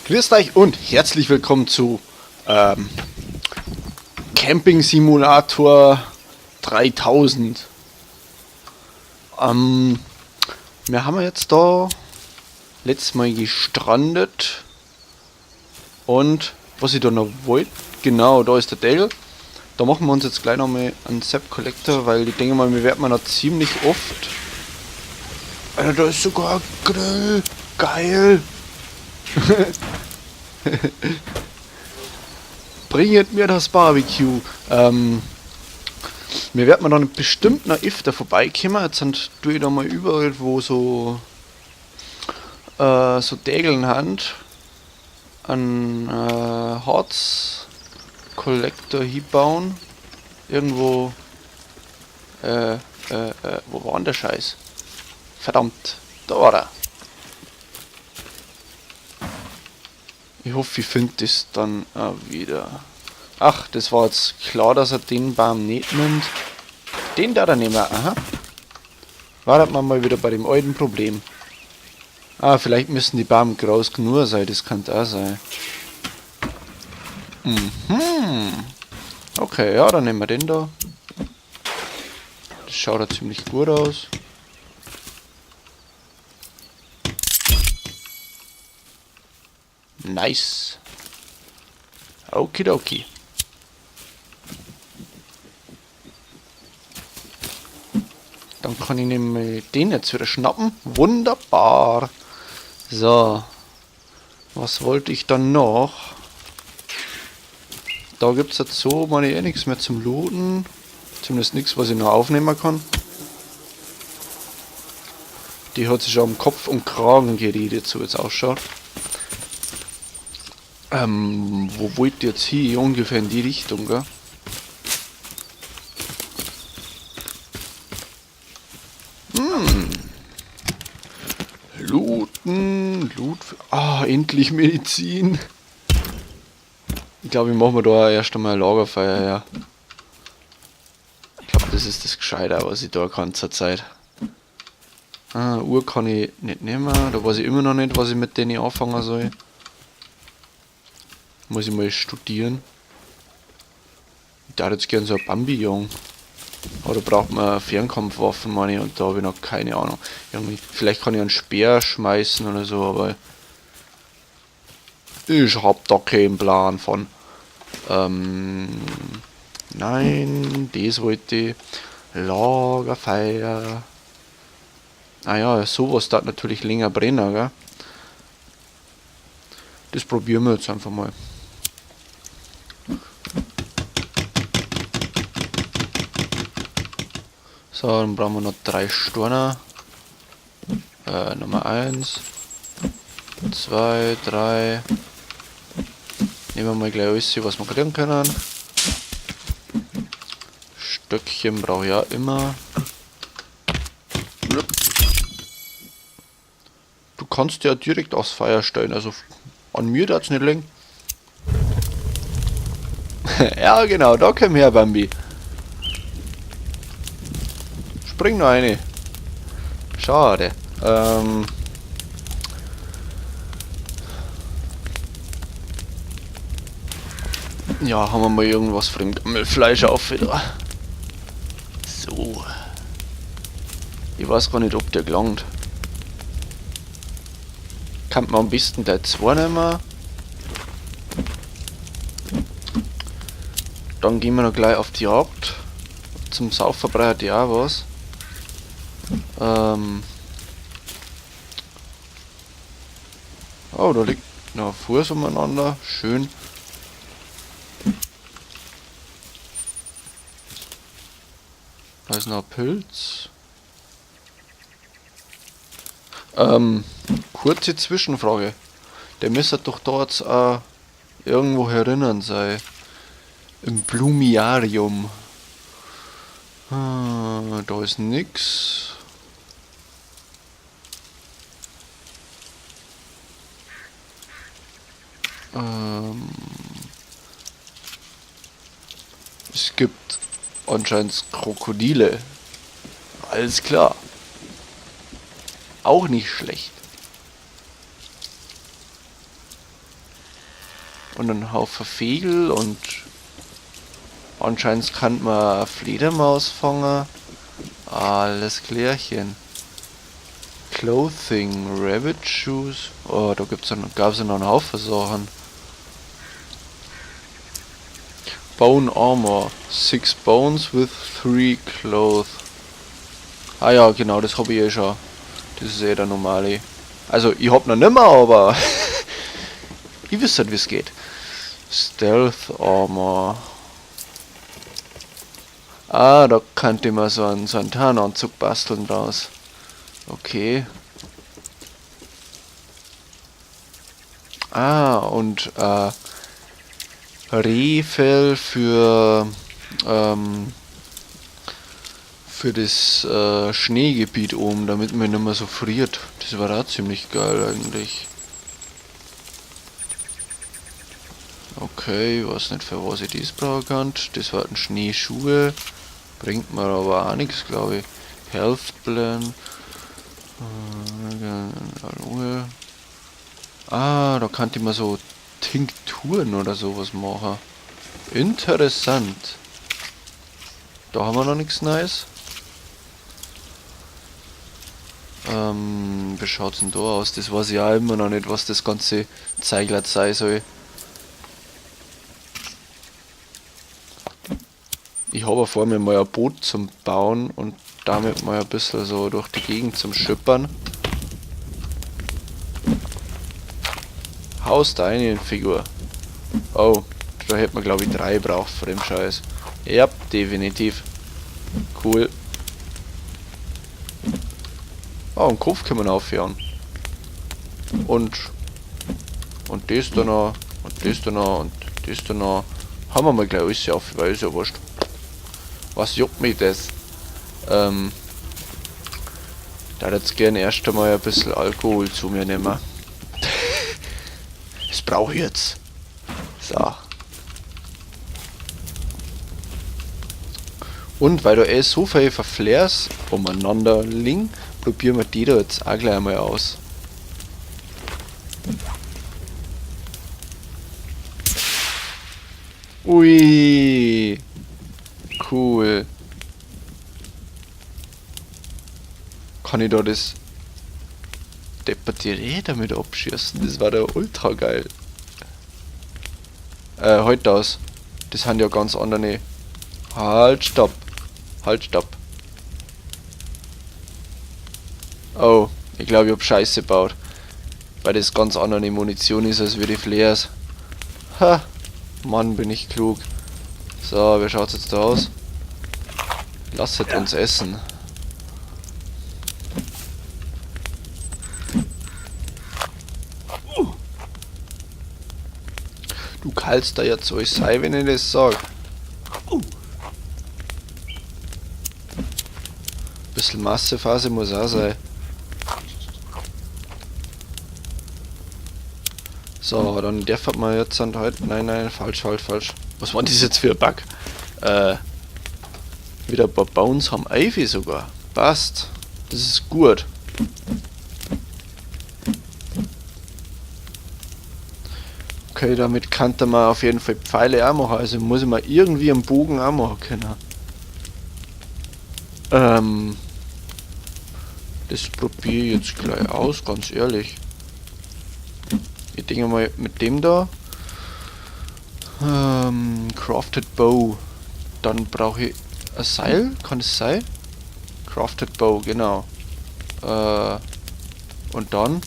Grüßt euch und herzlich willkommen zu Camping Simulator 3000. Wir haben jetzt da letztes Mal gestrandet und was ich da noch wollte, genau, da ist der Dale. Da machen wir uns jetzt gleich nochmal einen Sap Collector, weil ich denke mal, wir werden noch ziemlich oft. Alter, da ist sogar ein Grill. Geil. Bringet mir das Barbecue. Wir werden dann bestimmt noch öfter vorbeikommen. Jetzt sind tue ich da mal überall, wo so Dägeln haben, an Harz Collector hinbauen. Irgendwo. Wo war denn der Scheiß? Verdammt, da war er. Ich hoffe, ich finde das dann auch wieder. Ach, das war jetzt klar, dass er den Baum nicht nimmt. Den da nehmen wir, aha. Wartet man mal wieder bei dem alten Problem. Ah, vielleicht müssen die Baum groß genug sein, das kann auch sein. Okay, ja, dann nehmen wir den da. Das schaut ja ziemlich gut aus. Nice. Okidoki. Dann kann ich nämlich den jetzt wieder schnappen. Wunderbar. So. Was wollte ich dann noch? Da gibt's jetzt so meine eh nichts mehr zum Looten. Zumindest nichts, was ich noch aufnehmen kann. Die hat sich am Kopf und Kragen geredet, so wie es ausschaut. Wo wollt ihr jetzt hin? Ungefähr in die Richtung, gell? Looten, Loot. Ah, endlich Medizin. Ich glaube, ich mache mir da erst einmal ein Lagerfeuer her. Ich glaube, das ist das Gescheite, was ich da kann zurzeit. Ah, Uhr kann ich nicht nehmen. Da weiß ich immer noch nicht, was ich mit denen anfangen soll. Muss ich mal studieren. Ich darf jetzt gern so ein Bambi jagen. Aber da braucht man Fernkampfwaffen, meine ich, und da habe ich noch keine Ahnung. Irgendwie, vielleicht kann ich einen Speer schmeißen oder so, aber ich hab da keinen Plan von. Nein, das wollte ich. Lagerfeuer. Ah ja, sowas darf natürlich länger brennen, gell? Das probieren wir jetzt einfach mal. So, dann brauchen wir noch 3 Steine. Nummer 1. 2, 3. Nehmen wir mal gleich alles, was wir kriegen können. Stöckchen brauche ich ja immer. Du kannst ja direkt aufs Feuer stellen, also an mir darf's nicht liegen. Ja, genau, da komm her, Bambi. Spring noch eine. Schade. Ja, haben wir mal irgendwas von dem Gammelfleisch auf wieder. So. Ich weiß gar nicht, ob der gelangt. Kann man am besten gleich 2 nehmen. Dann gehen wir noch gleich auf die Jagd. Zum Saufen brauche ich auch was. Oh, da liegt noch ein Fuß umeinander. Schön. Da ist noch ein Pilz. Kurze Zwischenfrage. Der müsste doch da jetzt auch irgendwo herinnen sein. Im Blumiarium. Ah, da ist nix. Es gibt anscheinend Krokodile. Alles klar. Auch nicht schlecht. Und einen Haufen Vögel und anscheinend kann man eine Fledermaus fangen. Alles klärchen. Clothing, Rabbit Shoes. Oh, da gab's ja noch einen Haufen Sachen. Bone Armor. 6 Bones with 3 Clothes. Ah ja, genau, das hab ich eh schon. Das ist eh der normale. Also, ich hab noch nimmer, aber ich wüsste halt, wie's geht. Stealth Armor. Ah, da könnte ich mir so einen Tarnanzug basteln draus. Okay. Ah, und Rehfell für das Schneegebiet oben, damit man nicht mehr so friert. Das war auch ziemlich geil eigentlich. Okay, ich weiß nicht, für was ich das brauchen kann. Das waren Schneeschuhe. Bringt mir aber auch nichts, glaube ich. Health Plan. Aloe. Ah, da kann ich mir so Tinkturen oder sowas machen. Interessant. Da haben wir noch nichts Neues. Wie schaut's denn da aus? Das weiß ich auch immer noch nicht, was das ganze Zeigler sein soll. Ich habe vor mir mal ein Boot zum Bauen und damit mal ein bisschen so durch die Gegend zum Schippern. Haus da eine Figur. Oh, da hätte man glaube ich 3 braucht vor dem Scheiß. Ja, definitiv. Cool. Oh, einen Kopf können wir aufhören. Und das da noch, und das da noch, und das da noch. Haben wir mal gleich alles auf, weil ist ja wurscht. Was juckt mich das? Da jetzt gerne erst einmal ein bisschen Alkohol zu mir nehmen. Das brauche ich jetzt. So. Und weil da eh so viele Verflares umeinander liegen, probieren wir die da jetzt auch gleich einmal aus. Ui. Cool. Kann ich da das depperte Reh damit abschießen? Das war da ultra geil. Halt aus. Das sind ja ganz andere. Halt, stopp. Halt, stopp. Oh, ich glaube, ich hab Scheiße gebaut. Weil das ganz andere Munition ist als wie die Flares. Ha! Mann, bin ich klug. So, wie schaut's jetzt da aus? Lasset uns essen. Du kannst da jetzt alles sein, wenn ich das sag. Bisschen Massephase muss auch sein. So, dann darf man jetzt dann halt. Nein, nein, falsch, falsch, falsch. Was war das jetzt für ein Bug? Wieder ein paar Bones haben Ivy sogar. Passt. Das ist gut. Okay, damit kann man auf jeden Fall Pfeile auch machen. Also muss ich mal irgendwie einen Bogen auch machen können. Das probiere ich jetzt gleich aus, ganz ehrlich. Ich denke mal mit dem da. Crafted Bow. Dann brauche ich ein Seil, kann es sein? Crafted Bow, genau. Und dann.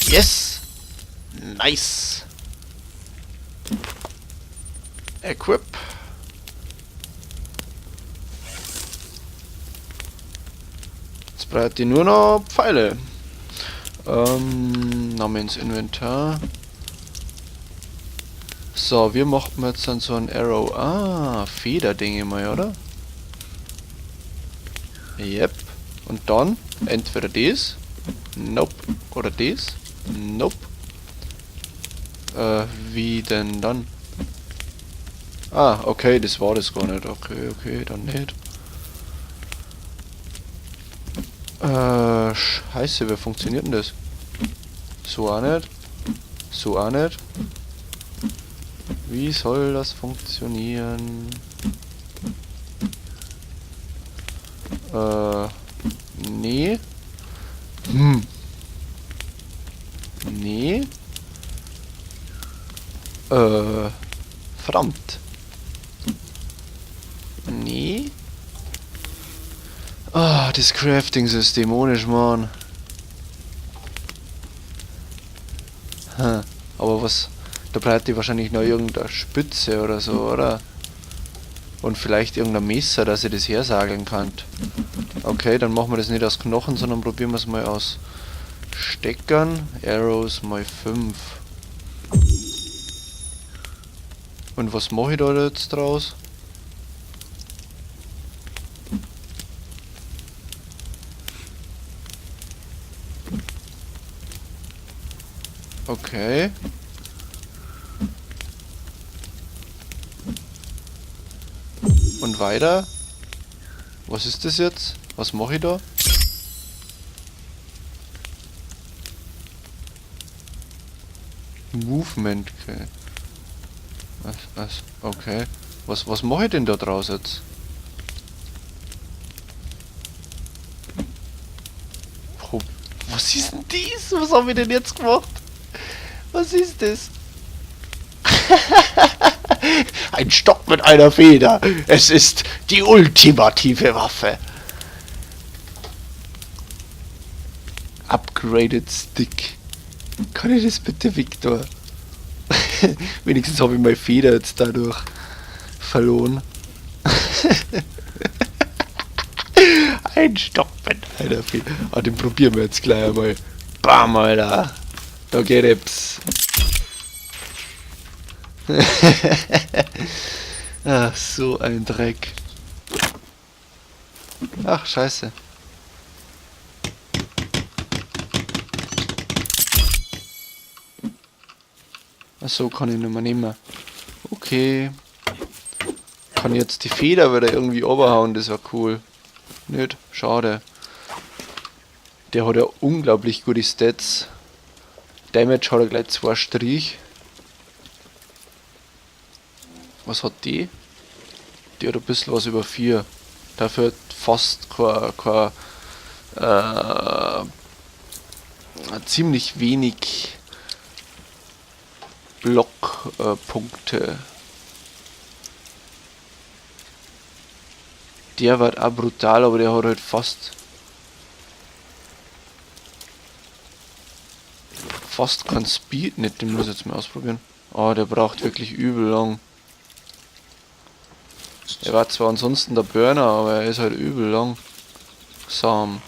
Yes! Nice! Equip. Jetzt brauche ich nur noch Pfeile. Name ins Inventar. So, wir machen jetzt dann so ein Arrow. Ah, Federdinge mal, oder? Yep. Und dann entweder das. Nope. Oder das. Nope. Wie denn dann? Ah, okay, das war das gar nicht. Okay, okay, dann nicht. Scheiße, wie funktioniert denn das? So auch nicht. So auch nicht. Wie soll das funktionieren? Nee. Nee. Verdammt. Nee. Ah, das Crafting-System ohne Schmarrn. Aber was... Da braucht die wahrscheinlich noch irgendeine Spitze oder so, oder? Und vielleicht irgendein Messer, dass ich das hersageln kann. Okay, dann machen wir das nicht aus Knochen, sondern probieren wir es mal aus Steckern. Arrows mal 5. Und was mache ich da jetzt draus? Okay. Und weiter? Was ist das jetzt? Was mache ich da? Movement, okay. Was? Okay. Was mache ich denn da draus jetzt? Was ist denn dies? Was hab ich denn jetzt gemacht? Was ist das? Ein Stock mit einer Feder. Es ist die ultimative Waffe. Upgraded Stick. Kann ich das bitte, Victor? Wenigstens habe ich meine Feder jetzt dadurch verloren. Ein Stock mit einer Feder. Ah, den probieren wir jetzt gleich einmal. Bam, Alter. Da geht es. Ach, so ein Dreck. Ach, scheiße. Ach so, kann ich nicht mehr nehmen. Okay. Kann jetzt die Feder wieder irgendwie runterhauen, das wär cool. Nicht? Schade. Der hat ja unglaublich gute Stats. Damage hat er gleich 2 Strich. Was hat die? Die hat ein bisschen was über 4. Dafür fast kein ziemlich wenig Blockpunkte. Der war auch brutal, aber der hat halt fast kein Speed. Nicht, den muss ich jetzt mal ausprobieren. Oh, der braucht wirklich übel lang. Er war zwar ansonsten der Burner, aber er ist halt übel lang. Sam.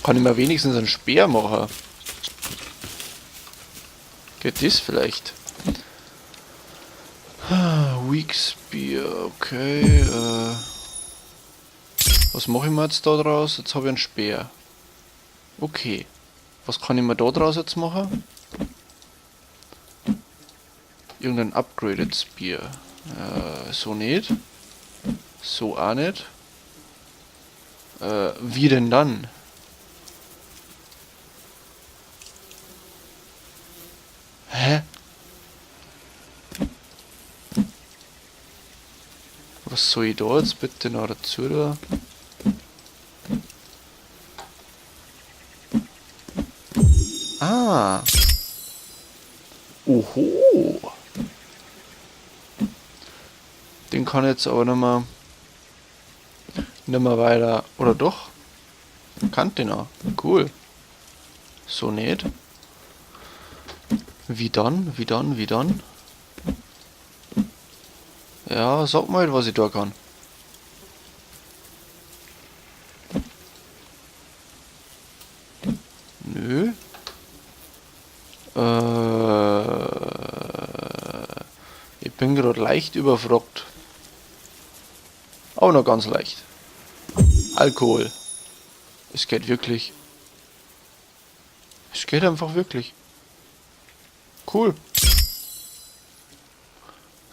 Kann ich mir wenigstens einen Speer machen? Geht das vielleicht? Weak Spear, okay. Was mache ich mir jetzt da draus? Jetzt habe ich einen Speer. Okay. Was kann ich mir da draus jetzt machen? Irgendein Upgraded Spear. So nicht. So auch nicht. Wie denn dann? Hä? Was soll ich da jetzt bitte noch dazu da? Ah. Oho. Den kann ich jetzt aber nicht mehr weiter. Oder doch? Kann den auch. Cool. So nicht. Wie dann? Wie dann? Wie dann? Ja, sag mal, was ich da kann. Nö. Ich bin grad leicht überfragt. Aber noch ganz leicht. Alkohol. Es geht wirklich. Es geht einfach wirklich. Cool.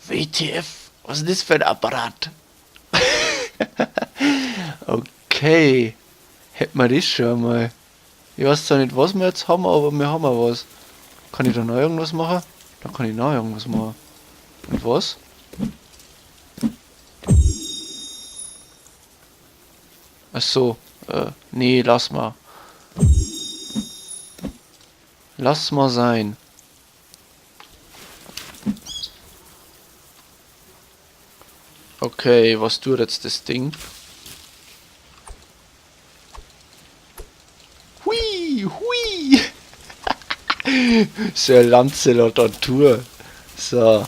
WTF? Was ist das für ein Apparat? Okay. Hätten wir das schon einmal. Ich weiß zwar nicht, was wir jetzt haben, aber wir haben auch was. Kann ich da noch irgendwas machen? Da kann ich noch irgendwas machen. Und was? Ach so. Nee, lass mal. Lass mal sein. Okay, was tut jetzt das Ding? Hui, hui! Sir Lancelot on Tour. So.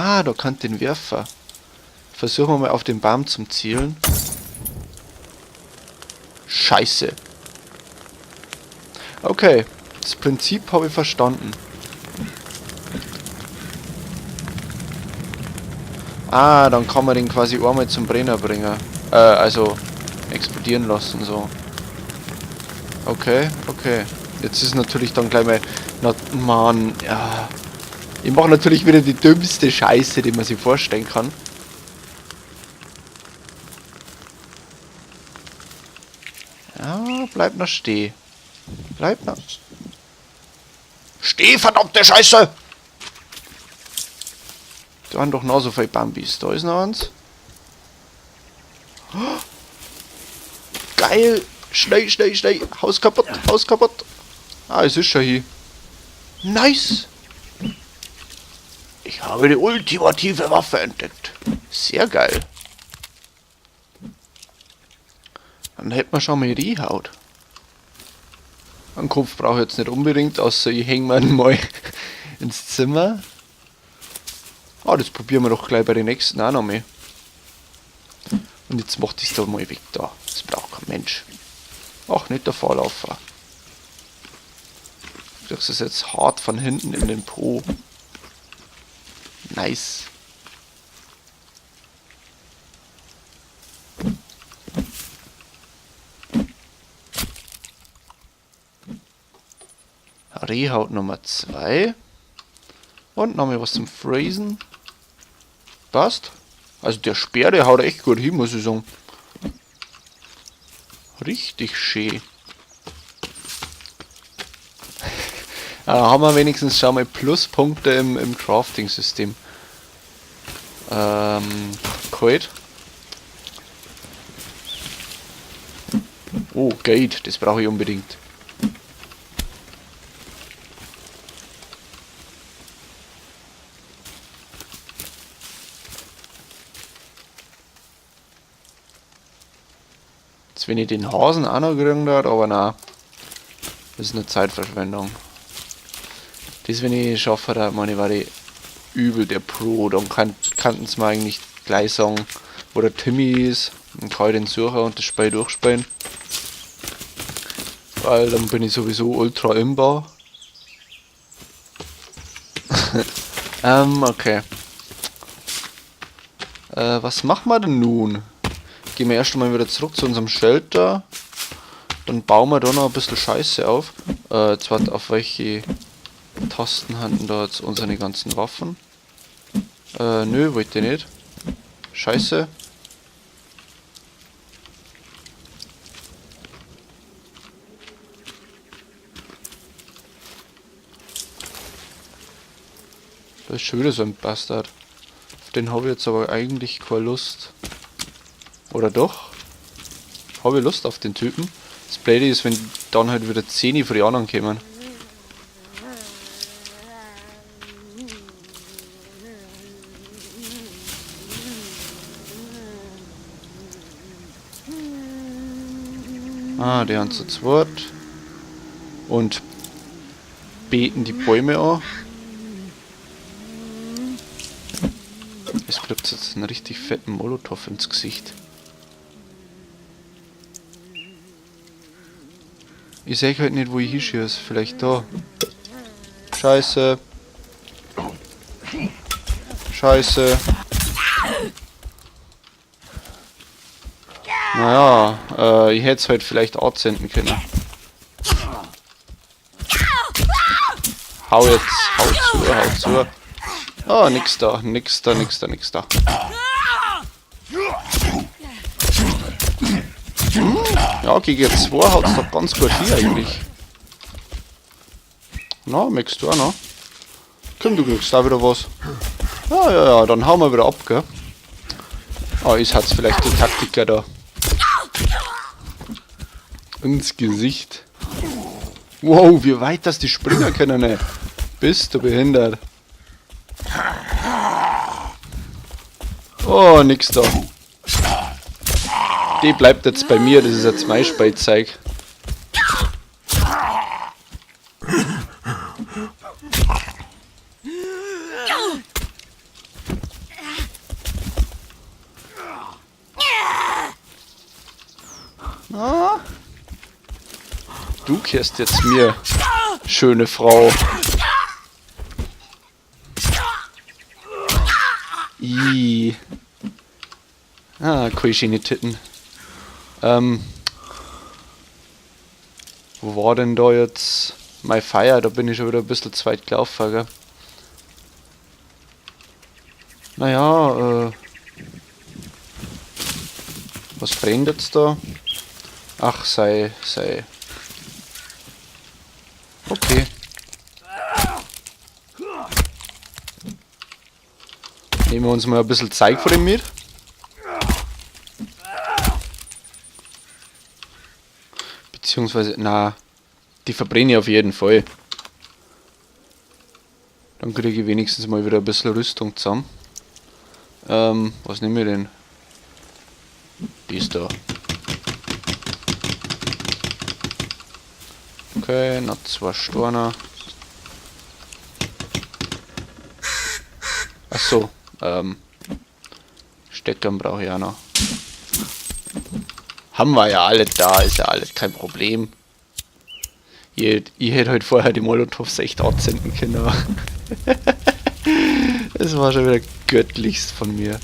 Da kann den Werfer. Versuchen wir mal auf den Baum zum Zielen. Scheiße. Okay, das Prinzip habe ich verstanden. Ah, dann kann man den quasi einmal zum Brenner bringen. Also explodieren lassen, so. Okay, okay. Jetzt ist natürlich dann gleich mal... Na, Mann, ja. Ich mache natürlich wieder die dümmste Scheiße, die man sich vorstellen kann. Ja, bleib noch stehen. Bleib noch. Steh, verdammte Scheiße! Da haben doch noch so viele Bambis. Da ist noch eins. Oh, geil! Schnell, schnell, schnell! Haus kaputt, Haus kaputt! Ah, es ist schon hier. Nice! Ich habe die ultimative Waffe entdeckt. Sehr geil. Dann hätten wir schon mal Rehhaut. Einen Kopf brauche ich jetzt nicht unbedingt, außer ich hänge mir mal ins Zimmer. Ah, das probieren wir doch gleich bei den nächsten auch noch mal. Und jetzt mach das da mal weg da. Das braucht kein Mensch. Ach, nicht der Vorlaufer. Du kriegst es jetzt hart von hinten in den Po. Nice. Rehhaut Nummer 2. Und nochmal was zum Freezen. Passt. Also der Speer, der haut echt gut hin, muss ich sagen. Richtig schön. Da haben wir wenigstens schon mal Pluspunkte im Crafting-System. Kalt. Oh, Geld, das brauche ich unbedingt. Jetzt, wenn ich den Hasen auch noch kriegen darf, aber nein. Das ist eine Zeitverschwendung. Das, wenn ich schaffe, da meine ich, war ich übel der Pro. Dann könnten sie mir eigentlich gleich sagen, wo der Timmy ist. Dann kann ich den suchen und das Spiel durchspielen. Weil dann bin ich sowieso ultra imbar. Okay. Was machen wir denn nun? Gehen wir erst einmal wieder zurück zu unserem Shelter. Dann bauen wir da noch ein bisschen Scheiße auf. Jetzt warte, auf welche Tasten haben da jetzt unsere ganzen Waffen? Nö, wollte ich nicht. Scheiße. Da ist schon wieder so ein Bastard. Auf den habe ich jetzt aber eigentlich keine Lust. Oder doch? Habe ich Lust auf den Typen? Das Blöde ist, wenn dann halt wieder 10 von den anderen kommen. Ah, die haben zu zweit. Und beten die Bäume an. Es kriegt jetzt einen richtig fetten Molotow ins Gesicht. Ich seh halt nicht, wo ich hinschieße. Vielleicht da. Scheiße. Scheiße. Naja, ich hätte es halt vielleicht anzünden können. Hau jetzt, hau zu, hau zu. Ah, nix da, nix da, nix da, nix da. Ja, gegen 2 haut's doch ganz gut hier eigentlich. Na, möchtest du auch noch? Komm, du kriegst da wieder was. Ja, ja, ja, dann hauen wir wieder ab, gell? Ah, ist hat's vielleicht die Taktiker da. Ins Gesicht. Wow, wie weit das die springen können, ey. Bist du behindert? Oh, nix da. Die bleibt jetzt bei mir, das ist jetzt mein Spielzeug. Ah. Du kehrst jetzt mir, schöne Frau. Ih. Ah, keine schöne Titten. Wo war denn da jetzt mein Feuer? Da bin ich schon wieder ein bisschen zu weit gelaufen, gell? Naja, was brennt jetzt da? Ach, sei. Okay. Nehmen wir uns mal ein bisschen Zeug von dem mit. Beziehungsweise, na, die verbrenne ich auf jeden Fall. Dann kriege ich wenigstens mal wieder ein bisschen Rüstung zusammen. Was nehmen wir denn? Die ist da. Okay, noch 2 Steine. Achso, Steckern brauche ich auch noch. Haben wir ja alle da, ist ja alles kein Problem. Ich hätte halt vorher die Molotovs echt anzünden können, aber das war schon wieder göttlichst von mir.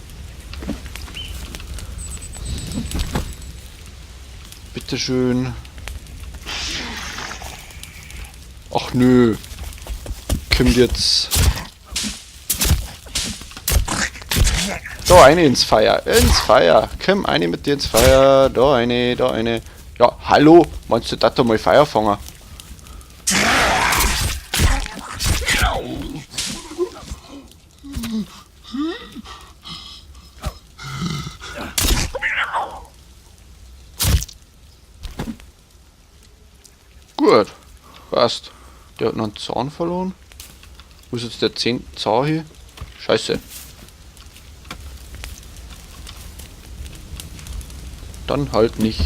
Bitteschön. Ach nö. Kommt jetzt. Da eine ins Feuer. Ins Feuer. Komm, eine mit dir ins Feuer. Da eine, da eine. Ja, hallo. Meinst du, das da mal Feuer fangen? Gut. Passt. Der hat noch einen Zahn verloren. Wo ist jetzt der 10. Zahn hier? Scheiße. Dann halt nicht.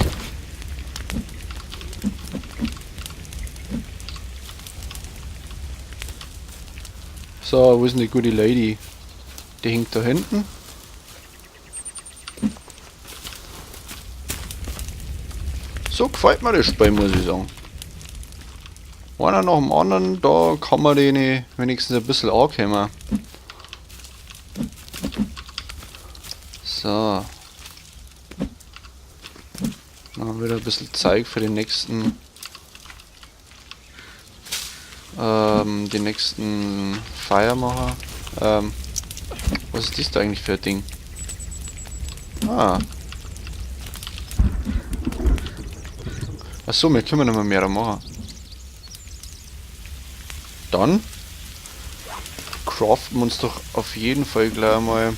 So, wo ist denn die gute Lady? Die hängt da hinten. So gefällt mir das Spiel, muss ich sagen. Einer nach dem anderen, da kann man den wenigstens ein bisschen ankommen. So. Dann haben wir wieder ein bisschen Zeug für den nächsten. Den nächsten Feiermacher. Was ist das da eigentlich für ein Ding? Ah. Achso, wir können noch mal mehr machen. Dann craften wir uns doch auf jeden Fall gleich mal ein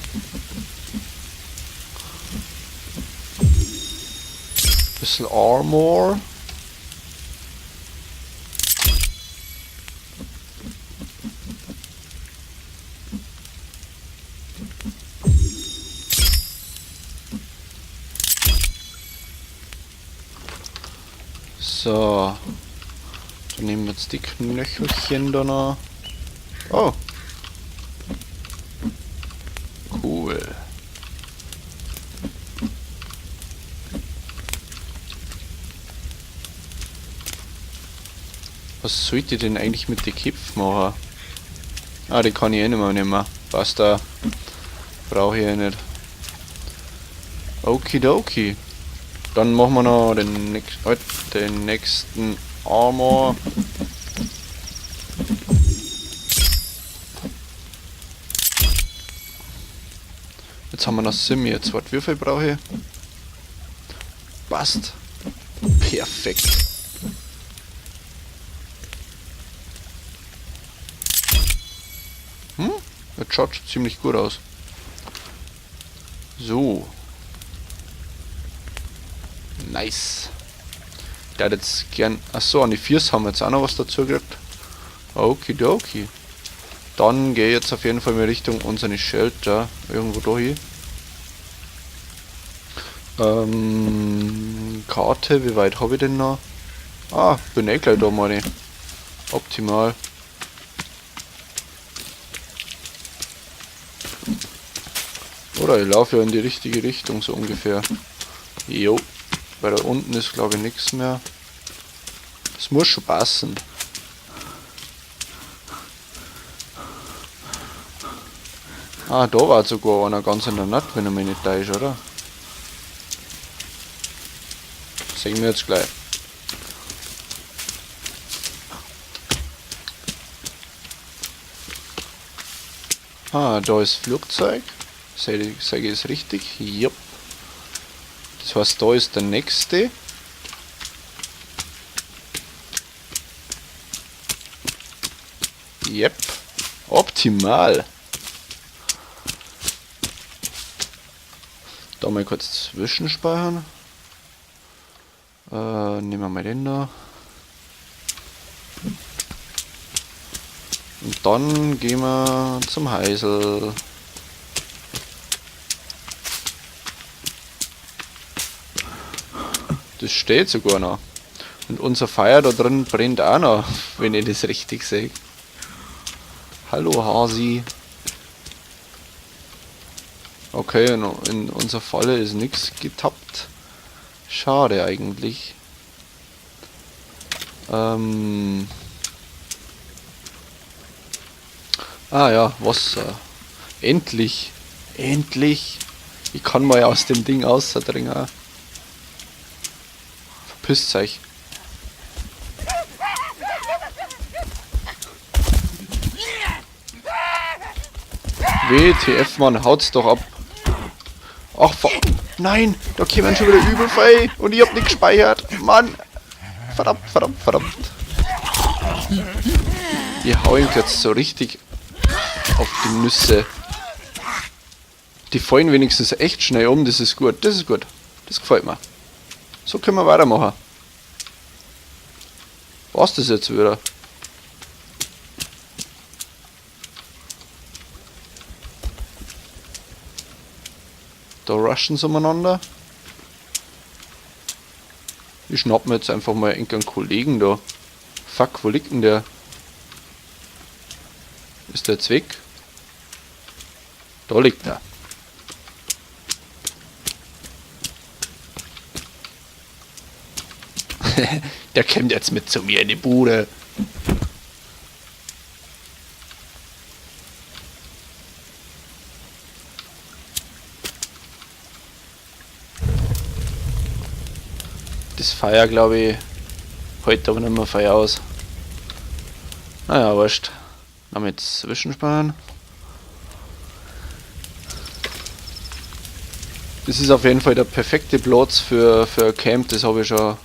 bisschen Armor. So. Dann nehmen wir jetzt die Knöchelchen da noch. Oh. Cool. Was sollte ich denn eigentlich mit den Köpfen machen? Ah, die kann ich eh nicht mehr nehmen. Passt da. Brauche ich eh nicht. Okidoki. Dann machen wir noch den nächsten Armor. Jetzt haben wir noch Simi. Jetzt warte, wie viel brauche ich? Passt. Perfekt. Das schaut schon ziemlich gut aus. So. Nice. Der hat jetzt gern... Achso, an die Viers haben wir jetzt auch noch was dazu gekriegt. Okidoki. Dann gehe ich jetzt auf jeden Fall mal Richtung unsere Shelter. Irgendwo da hier. Karte, wie weit habe ich denn noch? Ah, bin eh gleich da, meine ich. Optimal. Oder ich laufe ja in die richtige Richtung, so ungefähr. Jo. Weil da unten ist, glaube ich, nichts mehr. Das muss schon passen. Ah, da war sogar einer ganz in der Nacht, wenn er mich nicht da ist, oder? Sehen wir jetzt gleich. Ah, da ist Flugzeug. Sag ich es richtig? Jupp. Das heißt, da ist der nächste. Yep. Optimal. Da mal kurz zwischenspeichern. Nehmen wir mal den da. Und dann gehen wir zum Heisel. Das steht sogar noch. Und unser Feuer da drin brennt auch noch, wenn ich das richtig sehe. Hallo Hasi. Okay, in unserer Falle ist nix getappt. Schade eigentlich. Ah ja, Wasser. Endlich. Endlich. Ich kann mal aus dem Ding rausdringen. Verpisst euch. WTF, Mann, haut's doch ab. Ach, nein, da kämen schon wieder übel frei und ich hab nicht gespeichert. Mann. Verdammt, verdammt, verdammt. Ich hau ihm jetzt so richtig auf die Nüsse. Die fallen wenigstens echt schnell um, das ist gut, das ist gut. Das gefällt mir. So können wir weitermachen. War's das jetzt wieder? Da rushen sie umeinander. Ich schnapp mir jetzt einfach mal irgendeinen Kollegen da. Fuck, wo liegt denn der? Ist der jetzt weg? Da liegt er. Der kommt jetzt mit zu mir in die Bude. Das Feuer, glaub ich, hält aber nicht mehr Feuer aus. Naja, wurscht. Damit zwischensparen. Das ist auf jeden Fall der perfekte Platz für ein Camp, das hab ich schon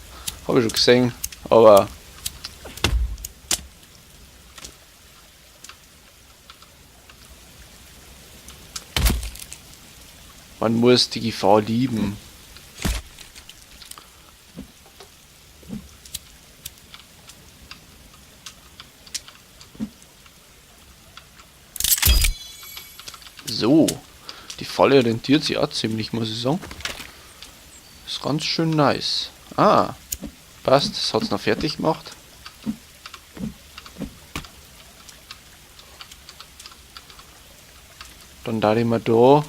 gesehen, aber man muss die Gefahr lieben. So, die Falle rentiert sich auch ziemlich, muss ich sagen. Ist ganz schön nice. Ah, passt, das hat's noch fertig gemacht. Dann da ich mir da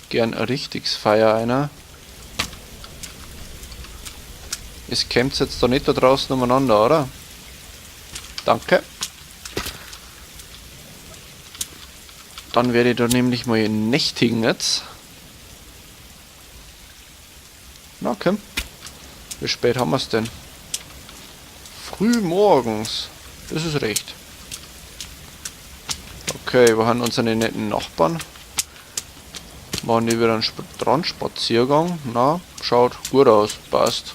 gern ein richtiges Feuer einer. Es kämpft jetzt da nicht da draußen umeinander, oder? Danke. Dann werde ich da nämlich mal nächtigen jetzt. Na komm. Wie spät haben wir's denn? Früh morgens. Das ist recht. Okay, wir haben unsere netten Nachbarn. Machen die wieder einen Strandspaziergang. Na, schaut gut aus, passt.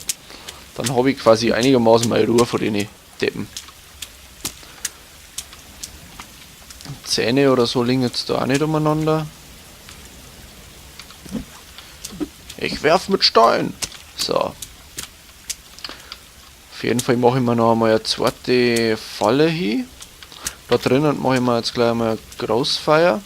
Dann habe ich quasi einigermaßen meine Ruhe vor den Deppen. Zähne oder so liegen jetzt da auch nicht umeinander. Ich werf mit Stein. So. Auf jeden Fall mache ich mir noch einmal eine zweite Falle hin. Da drinnen mache ich mir jetzt gleich einmal ein Großfeuer.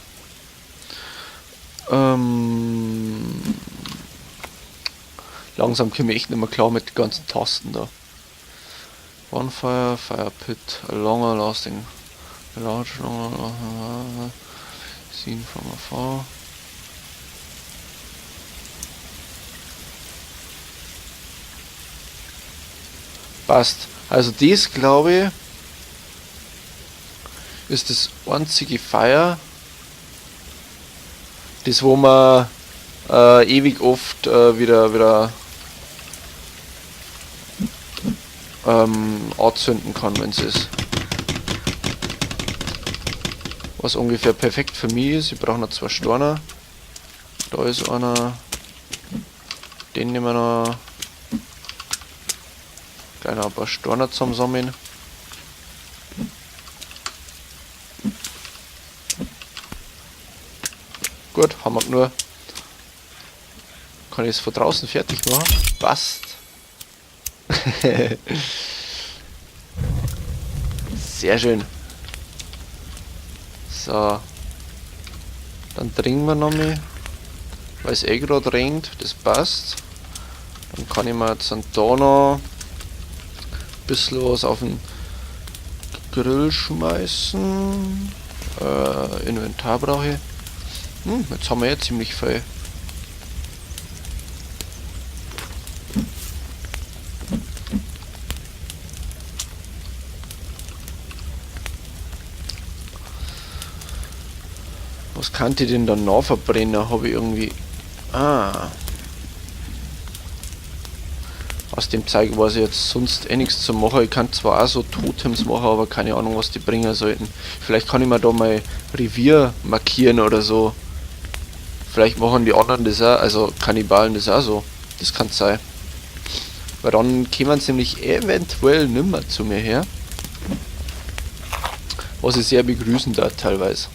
Langsam komme ich echt nicht mehr klar mit den ganzen Tasten da. Bonfire, Fire Pit, a longer lasting, a large, longer, seen from afar. Passt. Also dies, glaube ich, ist das einzige Feuer, das wo man ewig oft wieder anzünden kann, wenn's ist. Was ungefähr perfekt für mich ist. Ich brauche noch 2 Steine. Da ist einer. Den nehmen wir noch. Gleich noch ein paar Steine zusammensammeln. Gut, haben wir nur. Kann ich es von draußen fertig machen? Passt. Sehr schön. So. Dann trinken wir noch mal. Weil es eh grad regnet, das passt. Dann kann ich mir jetzt dann da noch ein bisschen was auf den Grill schmeißen. Inventar brauche ich. Jetzt haben wir ja ziemlich viel. Was kann ich denn dann noch verbrennen? Hab ich irgendwie... Ah. Aus dem Zeug weiß ich jetzt sonst eh nichts zu machen. Ich kann zwar auch so Totems machen, aber keine Ahnung, was die bringen sollten. Vielleicht kann ich mir da mal Revier markieren oder so. Vielleicht machen die anderen das auch, also Kannibalen das auch so. Das kann sein. Weil dann kämen sie nämlich eventuell nimmer zu mir her. Was ich sehr begrüßen darf teilweise.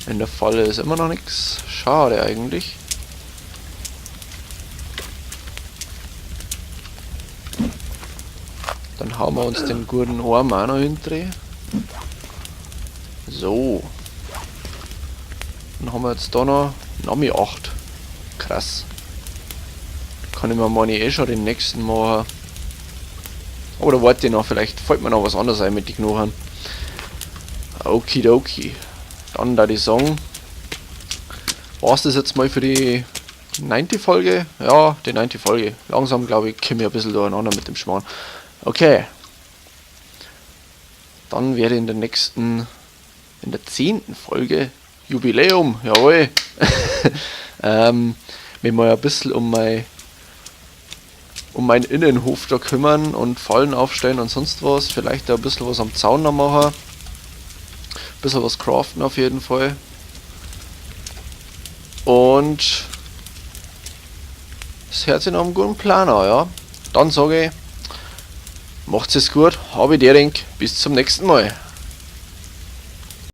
In der Falle ist immer noch nix. Schade eigentlich. Dann hauen wir uns den guten Arm auch noch hindrehen. So. Dann haben wir jetzt da noch Nami 8. Krass. Kann ich mir mal eh schon den nächsten machen. Oder warte ich noch, vielleicht fällt mir noch was anderes ein mit den Knochen. Okidoki. Dann da die Song. War's das jetzt mal für die 9. Folge? Ja, die 9. Folge. Langsam, glaube ich, komme ich ein bisschen durcheinander mit dem Schmarrn. Okay. Dann werde ich in der nächsten, in der 10. Folge, Jubiläum, jawohl, mich mal ein bisschen um meinen Innenhof da kümmern und Fallen aufstellen und sonst was. Vielleicht auch ein bisschen was am Zaun noch machen. Ein bisschen was craften auf jeden Fall. Und es hört sich noch einen guten Plan an, ja. Dann sage ich, macht's es gut, habe die Ehre, bis zum nächsten Mal.